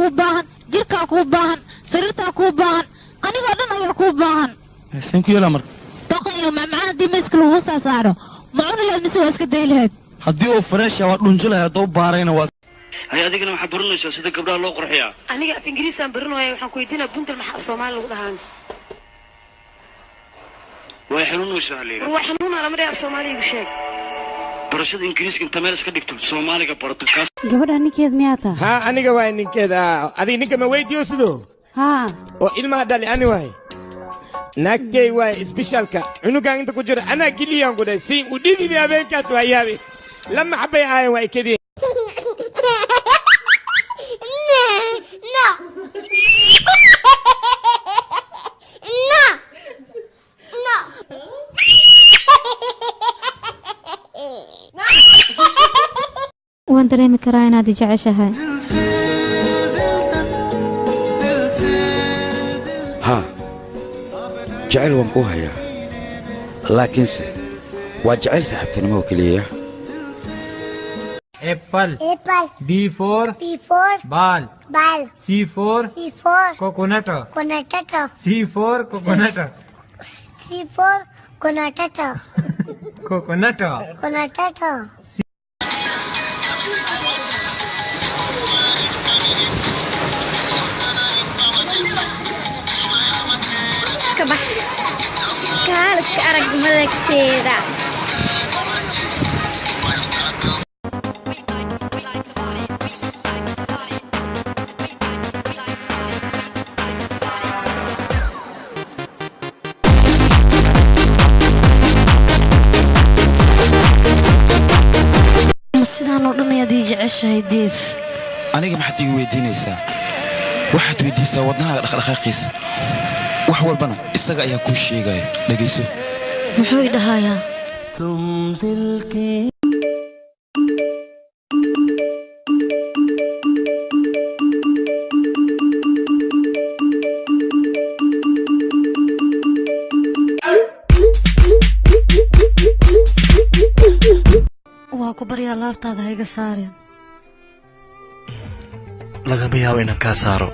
kuu baahan, jirkaa kuu baahan, sariirtaa kuu baahan, anigoo dhan ayaa kuu baahan. Seen ku yeelaa marka? Doqon iyo macmacaan haddii miiska lagugu saa saaro, ma cuni lahayd mise waa iska day lahayd? Haddii uu fresh waa dhunji lahayd, hadduu baarayna waa Hay, adigana waxaad baranaysaa sida gabdhaha loo qurxiyaa. Aniga af Ingiriisaan baranaya. Waxaan ku weydiinaa, buntal maxaa Soomaali lagu dhahaan? Way xanuunaysaa la War yidhaha. Waa xanuunaa lama dhahay, af Soomaali igu sheeg. Barashada Ingiriiska inta meel iska dhigto, Soomaaliga barato kaas. Gabadha ninkeed miyaa taa? Haa, aniga waay ninkeeda. Adiga ninka ma weydiiyo sidoo? Haa. Oo ilmaha dhali ani waay, naagtey waay. Isbishaalka cunugan inta ku jira anaa geliyaan ku dhahay siin u dhididi. Habeenkaas waa yaabi, lama xabay aayan waa ikadii. No. No. No. Waan dareemi karaa inaad i jeceshahay. Haa, jacayl waan kuu hayaa, laakiinse waa jacayl saaxiibtinimo oo keliya. Apple. Apple. B for. B for. Ball. Ball. C for. C for. Coconut. Coconut. C for coconut. C for coconut. Coconut. Coconut. Ka bax, kaal iska arag madagteeda. Ma sidaan oo dhan ayaad ii jeceshahay, Diif? Aniga maxaad iga weydiinaysaa? Waxaad weydiisaa wadnaha dhaqdhaqaaqiisa, wax walbana isaga ayaa kuu sheegaya. Dhegayso. Muxuu i dhahayaa? Waa ku baryaa, laabtaada ha iga saarin. Lagama yaabo inaan kaa saaro.